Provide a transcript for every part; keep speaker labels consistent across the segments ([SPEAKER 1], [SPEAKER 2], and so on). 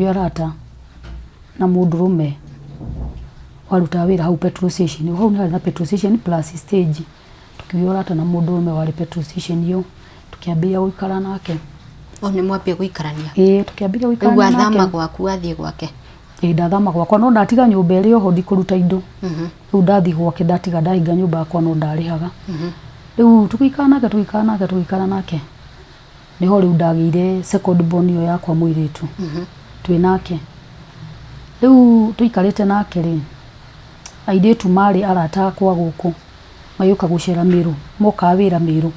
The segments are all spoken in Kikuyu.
[SPEAKER 1] Tũkĩgĩa arata na mũndũrũme warutaga wĩra hau petrol station. Hau nĩ harĩ na petrol station plus stage. Tũkĩgĩa ũrata na mũndũrũme warĩ petrol station ĩyo, tũkĩambĩrĩria gũikara nake.
[SPEAKER 2] O nĩ mwambia gũikarania?
[SPEAKER 1] Ĩĩ, tũkĩambĩrĩria
[SPEAKER 2] Rĩu
[SPEAKER 1] gũikarania nake.
[SPEAKER 2] wathama gwaku wathiĩ gwake?
[SPEAKER 1] Ĩĩ, ndathama gwakwa no ndatiga nyũmba ĩrĩ oho ndikũruta indo. Rĩu ndathiĩ gwake ndatiga ndahinga nyũmba yakwa no ndarĩhaga. Rĩu tũgĩikara nake tũgĩikara nake tũgĩikara nake, nĩho rĩu ndagĩire second born ĩyo yakwa mũirĩtu twĩ nake. Rĩu tũikarĩte nake rĩ, airĩtu marĩ arata akwa gũkũ magĩũka gũcera Mĩrũ, mokaga wĩra Mĩrũ.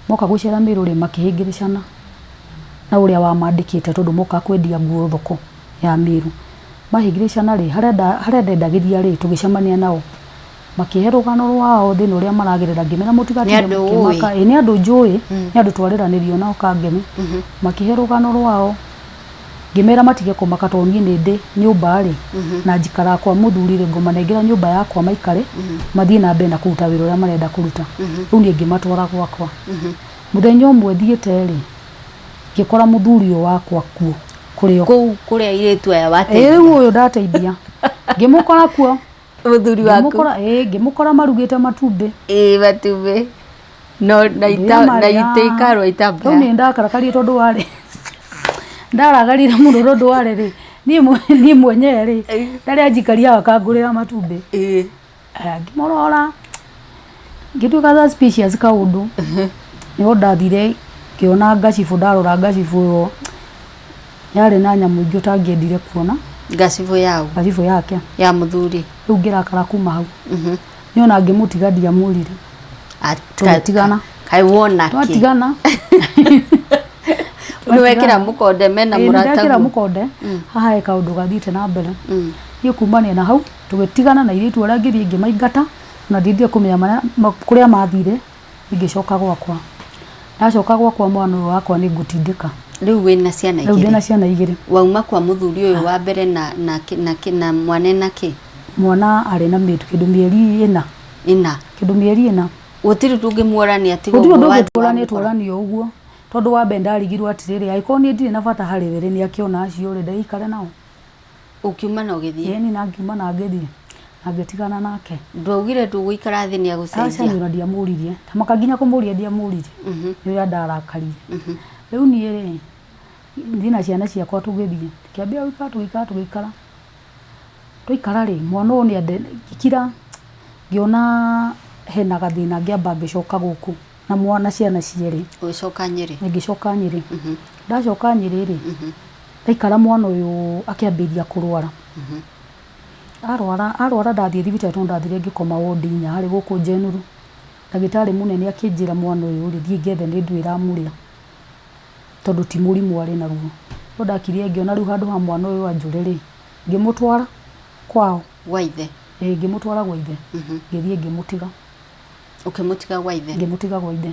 [SPEAKER 1] Moka gũcera Mĩrũ rĩ, makĩhĩngĩrĩcana na ũrĩa wamandĩkĩte tondũ mokaga kwendia nguo thoko ya Mĩrũ. Mahĩngĩrĩcana rĩ, harĩa ndendagĩria rĩ, tũgĩcemania nao. Makĩhe rũgano rwao thĩna ũrĩa maragerera, ngĩmera
[SPEAKER 2] Nĩ
[SPEAKER 1] mũtigatinde
[SPEAKER 2] andũ ũĩ?
[SPEAKER 1] mũkĩmaka. Ĩĩ nĩ andũ njũĩ, nĩ andũ twarĩranĩrio nao Kangemi. Makĩhe rũgano rwao, ngĩmera matige kũmaka tondũ niĩ nĩ ndĩ nyũmba rĩ, na njikaraga kwa mũthuri rĩ, ngũmanengera nyũmba yakwa maikare, mathiĩ na mbere na kũruta wĩra ũrĩa marenda kũruta. Rĩu niĩ ngĩmatwara gwakwa. Mũthenya ũmwe thiĩte rĩ, ngĩkora mũthuri ũyũ wakwa kuo kũrĩ o.
[SPEAKER 2] Kũu kũrĩa airĩtu aya
[SPEAKER 1] Ĩĩ
[SPEAKER 2] wateithia?
[SPEAKER 1] rĩu ũyũ ndateithia. Ngĩmũkora kuo.
[SPEAKER 2] Mũthuri waku?
[SPEAKER 1] Ngĩmũkora, ĩĩ ngĩmũkora marugĩte matumbĩ.
[SPEAKER 2] Ĩĩ matumbĩ. No na ita na itĩ ikarwo
[SPEAKER 1] Rĩu
[SPEAKER 2] itambaya.
[SPEAKER 1] nĩ ndakarakarie tondũ warĩ ndaragarire mũno tondũ warĩ rĩ, niĩ mwenyewe rĩ, ndarĩ anjikaria akangũrĩra matumbĩ.
[SPEAKER 2] Ĩĩ.
[SPEAKER 1] Aya ngĩmũrora, ngĩtuĩka suspicious kaũndũ. Nĩho ndathire ngĩona ngacibũ, ndarora ngacibũ ĩyo yarĩ na nyamũ ingĩ ũtangĩendire kuona.
[SPEAKER 2] Ngacibũ yaũ?
[SPEAKER 1] Ngacibũ yake.
[SPEAKER 2] Ya mũthuri?
[SPEAKER 1] Rĩu ngĩrakara kuma hau. Niĩ ona ngĩmũtiga ndiamwĩrire. Tũgĩtigana.
[SPEAKER 2] Kaĩ wona kĩ?
[SPEAKER 1] Twatigana.
[SPEAKER 2] Nĩ wekĩra mũkonde mena
[SPEAKER 1] Ĩĩ,
[SPEAKER 2] mũrataguo?
[SPEAKER 1] nĩndekĩra mũkonde, haha he kaũndũ gathiĩte na mbere. Niĩ kumania na hau, tũgĩtigana na airĩtu arĩa ngĩthiĩ ngĩmaingata, ona ndiendire kũmenya kũrĩa mathire, niĩ ngĩcoka gwakwa. Ndacoka gwakwa mwana ũyũ wakwa nĩ ngũtindĩka.
[SPEAKER 2] Rĩu wĩna ciana
[SPEAKER 1] Rĩu ndĩna
[SPEAKER 2] igĩrĩ?
[SPEAKER 1] ciana igĩrĩ.
[SPEAKER 2] Wauma kwa mũthuri ũyũ wa mbere na na na na mwana ena kĩ?
[SPEAKER 1] Mwana arĩ na kĩndũ mĩeri ĩna.
[SPEAKER 2] Ĩna?
[SPEAKER 1] Kĩndũ mĩeri ĩna.
[SPEAKER 2] Gũtirĩ ũndũ ũngĩmuorania tiga
[SPEAKER 1] Gũtirĩ
[SPEAKER 2] ũguo
[SPEAKER 1] ũndũ
[SPEAKER 2] wathiĩ
[SPEAKER 1] ũngĩtũrania
[SPEAKER 2] wamũkora.
[SPEAKER 1] tũranio ũguo. Tondũ wa mbere ndarigirwo atĩrĩrĩ, angĩkorwo niĩ ndirĩ na bata harĩ we rĩ, nĩ akĩona acio rĩ, ndagĩikare nao.
[SPEAKER 2] Ũkiuma na ũgĩthiĩ?
[SPEAKER 1] Ĩni na ngiuma na ngĩthiĩ. Na ngĩtigana nake.
[SPEAKER 2] Ndwaugire ndũgũikara thĩ nĩ agũcenjia?
[SPEAKER 1] Aca niĩ ona ndiamũririe. Ta maka nginya kũmũria ndiamũririe. Nĩ ũrĩa ndarakarire. Rĩu niĩ rĩ, niĩ na ciana ciakwa tũgĩthiĩ. Tũkĩambia gũikara tũgĩikara tũgĩikara. Twaikara rĩ, mwana ũyũ nĩ ngĩkira ngĩona hena gathĩna ngĩamba ngĩcoka gũkũ na mwana ciana cierĩ.
[SPEAKER 2] Ũgĩcoka Nyĩrĩ?
[SPEAKER 1] Ngĩcoka Nyĩrĩ. Ndacoka Nyĩrĩ rĩ, ndaikara mwana ũyũ akĩambĩrĩria kũrwara. Arwara arwara ndathiĩ thibitarĩ tondũ ndathire ngĩkoma wondi inya harĩ gũkũ Njenũrũ. Ndagĩtarĩ mũnene akĩnjĩra mwana ũyũ rĩ, thiĩ ngethe nĩ ndũ ĩramũrĩa tondũ ti mũrimũ arĩ naguo. No ndakire ngĩona rĩu handũ ha mwana ũyũ anjũre rĩ, ngĩmũtwara kwao.
[SPEAKER 2] Gwa ithe?
[SPEAKER 1] Ĩĩ ngĩmũtwara gwa ithe. Ngĩthiĩ ngĩmũtiga.
[SPEAKER 2] Ũkĩmũtiga gwa ithe?
[SPEAKER 1] Ngĩmũtiga gwa ithe.